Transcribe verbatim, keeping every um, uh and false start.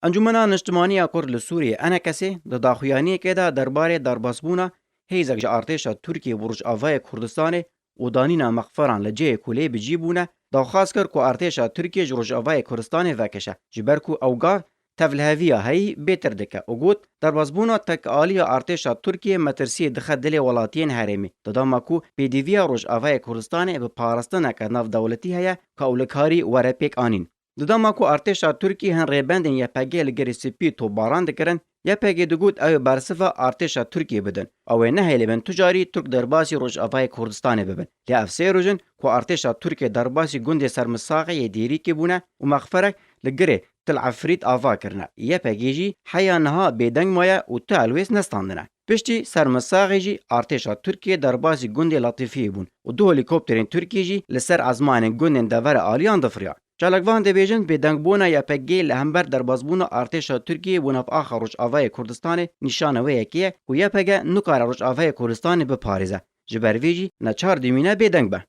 Encûmena Niştimanî ya Kurd li Sûriyê, ENKSê, di daxuyaniyekê de derbarê derbasbûna hêzek ji artêşa Tirkiyê bo Rojavayê Kurdistanê û danîna mexferan li cihê ku lê bi cî bûne, daxwaz kir ku artêşa Tirkiyê ji Rojavayê Kurdistanê vekişe, ji ber ku ew gav tevliheviya heyî bêtir dike û got, derbasbûna tekaliya artêşa Tirkiyê metirsiyê dixe dilê welatiyên herêmê, di dema ku pêdiviya Rojavayê Kurdistanê bi parastineke navdewletî heye ka ew li karî were pêk anîn. Di dema ku artêşa Tirkiyê hin rêbendên YPG li Girê Spî topbaran dikirin, YPG digot ew ê bersiva artêşa Tirkiyê bidin. Ew ê nehêlibin tu carî Tirk derbasî Rojavayê Kurdistanê bibin. Lê ev sê roj in ku artêşa Tirkiyê derbasî gundê Sermisaxê yê Dêrîkê bûne û mexferek li Girê Til Efrît ava kirine. YPG jî heya niha bêdeng maye û tu helwêst nestandine. Piştî Sermisaxê jî artêşa Tirkiyê derbasî gundê Latîfiyê bûn û du helîkopterên Tirkî jî li ser ezmanên gundên devera aliyan difiriyan. Çalakvan dibêjin, bêdengbûna YPG li hember derbasbûna artêşa Tirkiyê bo nav axa Rojavayê Kurdistanê nîşana wê yekê ye ku YPG nikare Rojavayê Kurdistanê biparêze. Ji ber vê jî neçar dimîne bêdeng be.